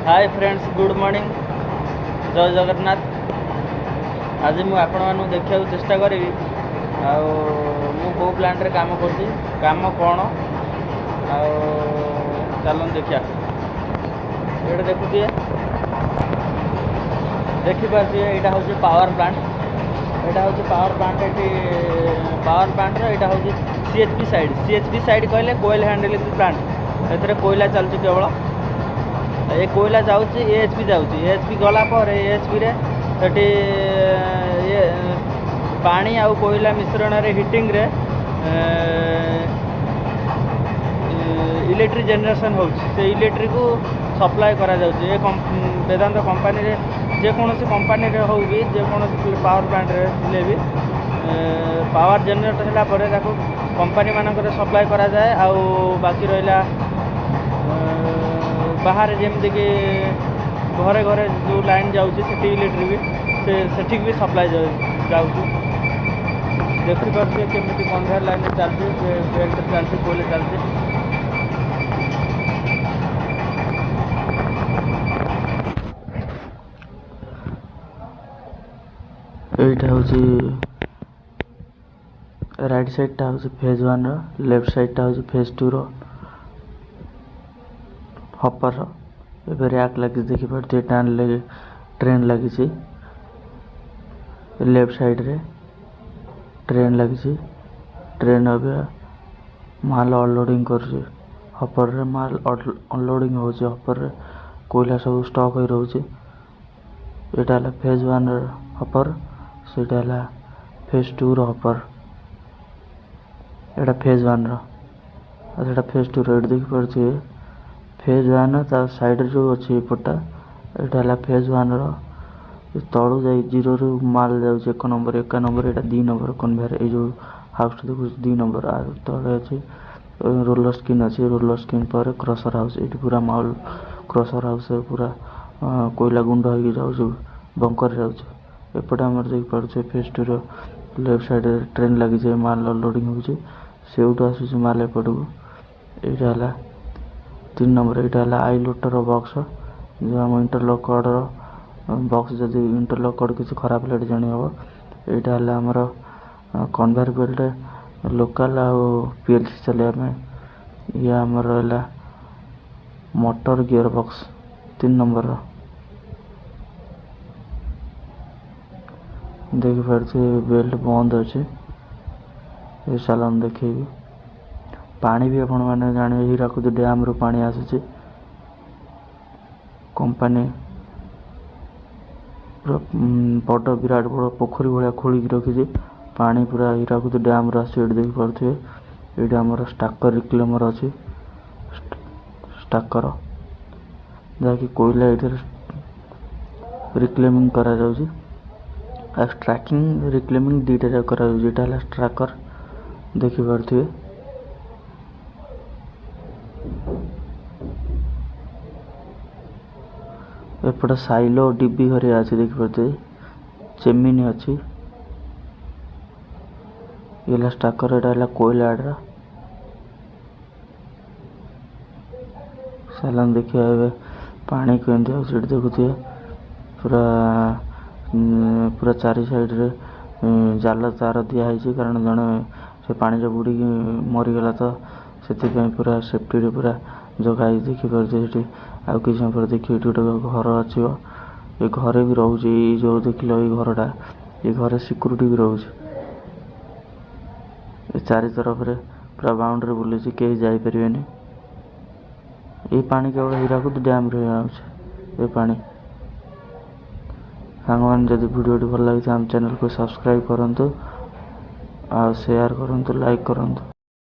ହାଏ friends, good morning, ଜୟ ଜଗନ୍ନାଥ। ଆଜି ମୁଁ ଆପଣମାନଙ୍କୁ ଦେଖିବାକୁ ଚେଷ୍ଟା କରିବି ଆଉ ମୁଁ କେଉଁ ପ୍ଲାଣ୍ଟରେ କାମ କରୁଛି, କାମ କ'ଣ, ଆଉ ଚାଲନ୍ତୁ ଦେଖିବା। ଏଇଟା ଦେଖୁଥିବେ, ଦେଖିପାରୁଥିବେ, ଏଇଟା ହେଉଛି ପାୱାର ପ୍ଲାଣ୍ଟ। ଏଇଟା ହେଉଛି ପାୱାର ପ୍ଲାଣ୍ଟ। ଏଠି ପାୱାର ପ୍ଲାଣ୍ଟର ଏଇଟା ହେଉଛି CHP side. CHP side କହିଲେ କୋଏଲ୍ ହ୍ୟାଣ୍ଡେଲିଂ ପ୍ଲାଣ୍ଟ। ଏଥିରେ କୋଇଲା ଚାଲୁଛି କେବଳ। ଏ କୋଇଲା ଯାଉଛି, AHP ଯାଉଛି। AHP ଗଲା ପରେ AHPରେ ସେଠି ଇଏ ପାଣି ଆଉ କୋଇଲା ମିଶ୍ରଣରେ ହିଟିଂରେ ଇଲେକ୍ଟ୍ରିକ୍ ଜେନେରେସନ୍ ହେଉଛି। ସେ ଇଲେକ୍ଟ୍ରିକୁ ସପ୍ଲାଏ କରାଯାଉଛି ଏ ବେଦାନ୍ତ କମ୍ପାନୀରେ। ଯେକୌଣସି କମ୍ପାନୀରେ ହେଉ ବି, ଯେକୌଣସି ପାୱାର ପ୍ଲାଣ୍ଟରେ ଥିଲେ ବି, ପାୱାର ଜେନେରେଟ୍ ହେଲା ପରେ ତାକୁ କମ୍ପାନୀମାନଙ୍କରେ ସପ୍ଲାଏ କରାଯାଏ। ଆଉ ବାକି ରହିଲା ବାହାରେ, ଯେମିତିକି ଘରେ ଘରେ ଯେଉଁ ଲାଇନ୍ ଯାଉଛି, ସେଠି ଇଲେକ୍ଟ୍ରିକ୍ ବି ସେ ସେଠିକି ବି ସପ୍ଲାଏ ଯାଉଛି। ଦେଖିପାରୁଥିବେ କେମିତି କନଭେୟାର ଲାଇନ୍ରେ ଚାଲିଛି, ବେଲ୍ଟରେ ଚାଲିଛି, କୋଇଲା ଚାଲିଛି। ଏଇଟା ହେଉଛି ରାଇଟ୍ ସାଇଡ଼୍ଟା ହେଉଛି ଫେଜ୍ ୱାନ୍ର, ଲେଫ୍ଟ ସାଇଡ଼୍ଟା ହେଉଛି ଫେଜ୍ ଟୁର ହପର। ଏବେ ର୍ୟାକ୍ ଲାଗିଛି, ଦେଖିପାରୁଥିବେ। ଟ୍ରେନ୍ ଟ୍ରେନ୍ ଲାଗିଛି, ଲେଫ୍ଟ ସାଇଡ଼୍ରେ ଟ୍ରେନ୍ ଲାଗିଛି। ଟ୍ରେନ୍ ଏବେ ମାଲ ଅନଲୋଡ଼ିଂ କରୁଛି। ହପରରେ ମାଲ ଅନଲୋଡ଼ିଂ ହେଉଛି, ହପରରେ କୋଇଲା ସବୁ ଷ୍ଟକ୍ ହୋଇ ରହୁଛି। ଏଇଟା ହେଲା ଫେଜ୍ ୱାନ୍ର ହପର, ସେଇଟା ହେଲା ଫେଜ୍ ଟୁର ହପର। ଏଇଟା ଫେଜ୍ ୱାନ୍ର ଆଉ ସେଇଟା ଫେଜ୍ ଟୁର। ଏଇଠି ଦେଖିପାରୁଥିବେ ଫେଜ୍ ୱାନ୍, ତା ସାଇଡ଼୍ରେ ଯେଉଁ ଅଛି ଏପଟଟା, ଏଇଟା ହେଲା ଫେଜ୍ ୱାନ୍ର। ତଳୁ ଯାଇ ଜିରୋରୁ ମାଲ ଯାଉଛି 1 ନମ୍ବର, 1 ନମ୍ବର, ଏଇଟା 2 ନମ୍ବର କନଭେୟାର। ଏଇ ଯେଉଁ ହାଉସ୍ଟା ଦେଖୁଛି, 2 ନମ୍ବର। ଆଉ ତଳେ ଅଛି ରୋଲର ସ୍କ୍ରିନ୍ ଅଛି, ରୋଲର ସ୍କ୍ରିନ୍ ପରେ କ୍ରସର ହାଉସ୍। ଏଇଠି ପୁରା ମାଲ କ୍ରସର ହାଉସ୍ରେ ପୁରା କୋଇଲା ଗୁଣ୍ଡ ହେଇକି ଯାଉଛି, ବଙ୍କର ଯାଉଛି। ଏପଟେ ଆମର ଦେଖିପାରୁଛେ ଫେଜ୍ ଟୁର ଲେଫ୍ଟ ସାଇଡ଼୍ରେ ଟ୍ରେନ୍ ଲାଗିଛି, ମାଲ ଲୋଡ଼ିଂ ହେଉଛି, ସେଇଠୁ ଆସୁଛି ମାଲ ଏପଟକୁ। ଏଇଟା ହେଲା 3 ନମ୍ବର। ଏଇଟା ହେଲା I ଲୋଟର ବକ୍ସ, ଯେଉଁ ଆମ ଇଣ୍ଟରଲକ୍ କର୍ଡ଼ର ବକ୍ସ। ଯଦି ଇଣ୍ଟରଲକ୍ କର୍ଡ଼ କିଛି ଖରାପ ହେଲେ ଏଠି ଜାଣି ହେବ। ଏଇଟା ହେଲା ଆମର କନଭେୟାର ବେଲ୍ଟ, ଲୋକାଲ୍ ଆଉ PLC ଚଲେଇବା ପାଇଁ। ଇଏ ଆମର ହେଲା ମଟର ଗିଅର ବକ୍ସ 3 ନମ୍ବରର। ଦେଖିପାରୁଥିବେ ବେଲ୍ଟ ବନ୍ଦ ଅଛି। ଏ ଚାଲନ୍ତୁ ଦେଖେଇବି। ପାଣି ବି ଆପଣମାନେ ଜାଣିବେ, ହୀରାକୁଦ ଡ୍ୟାମ୍ରୁ ପାଣି ଆସୁଛି। କମ୍ପାନୀ ପୁରା ବଡ଼ ବିରାଟ ବଡ଼ ପୋଖରୀ ଭଳିଆ ଖୋଳିକି ରଖିଛି। ପାଣି ପୁରା ହୀରାକୁଦ ଡ୍ୟାମ୍ରୁ ଆସୁଛି, ଏଇଠି ଦେଖିପାରୁଥିବେ। ଏଇଠି ଆମର ଷ୍ଟାକର ରିକ୍ଲେମର ଅଛି, ଷ୍ଟାକର, ଯାହାକି କୋଇଲା ଏଇଥିରେ ରିକ୍ଲେମିଂ କରାଯାଉଛି। ଆଉ ଷ୍ଟ୍ରାକିଂ ରିକ୍ଲେମିଂ ଦୁଇଟା ଯାକ କରାଯାଉଛି। ଏଇଟା ହେଲା ଷ୍ଟ୍ରାକର, ଦେଖିପାରୁଥିବେ। ଏପଟେ ସାଇଲୋ ଡିବି ଘରିକା ଅଛି, ଦେଖିପାରୁଥିବେ। ଚେମିନି ଅଛି। ଇଏ ହେଲା ଷ୍ଟାକର, ଏଇଟା ହେଲା କୋଇଲା ଆଡ଼ର। ଚାଲନ୍ତୁ ଦେଖିବା ଏବେ ପାଣି କେମିତି ଆସୁଛି। ଏଠି ଦେଖୁଥିବେ ପୁରା ପୁରା ଚାରି ସାଇଡ଼୍ରେ ଜାଲ ତାର ଦିଆହେଇଛି, କାରଣ ଜଣେ ସେ ପାଣିରେ ବୁଡ଼ିକି ମରିଗଲା ତ, ସେଥିପାଇଁ ପୁରା ସେଫ୍ଟିରେ ପୁରା ଜଗା ହେଇଛି। ଦେଖିପାରୁଥିବେ ସେଠି। ଆଉ କିଛି ସମୟ ପରେ ଦେଖିବେ ଏଠି ଗୋଟେ ଘର ଆସିବ। ଏ ଘରେ ବି ରହୁଛି। ଏଇ ଯେଉଁ ଦେଖିଲ ଏଇ ଘରଟା, ଏ ଘରେ ସିକ୍ୟୁରିଟି ବି ରହୁଛି। ଏ ଚାରି ତରଫରେ ପୁରା ବାଉଣ୍ଡ୍ରି ବୁଲିଛି, କେହି ଯାଇପାରିବେନି। ଏଇ ପାଣି କେବଳ ହୀରାକୁଦ ଡ୍ୟାମ୍ରୁ ହିଁ ଆଉଛି ଏ ପାଣି। ସାଙ୍ଗମାନେ, ଯଦି ଭିଡ଼ିଓଟି ଭଲ ଲାଗିଛି, ଆମ ଚ୍ୟାନେଲକୁ ସବସ୍କ୍ରାଇବ୍ କରନ୍ତୁ ଆଉ ସେୟାର କରନ୍ତୁ, ଲାଇକ୍ କରନ୍ତୁ।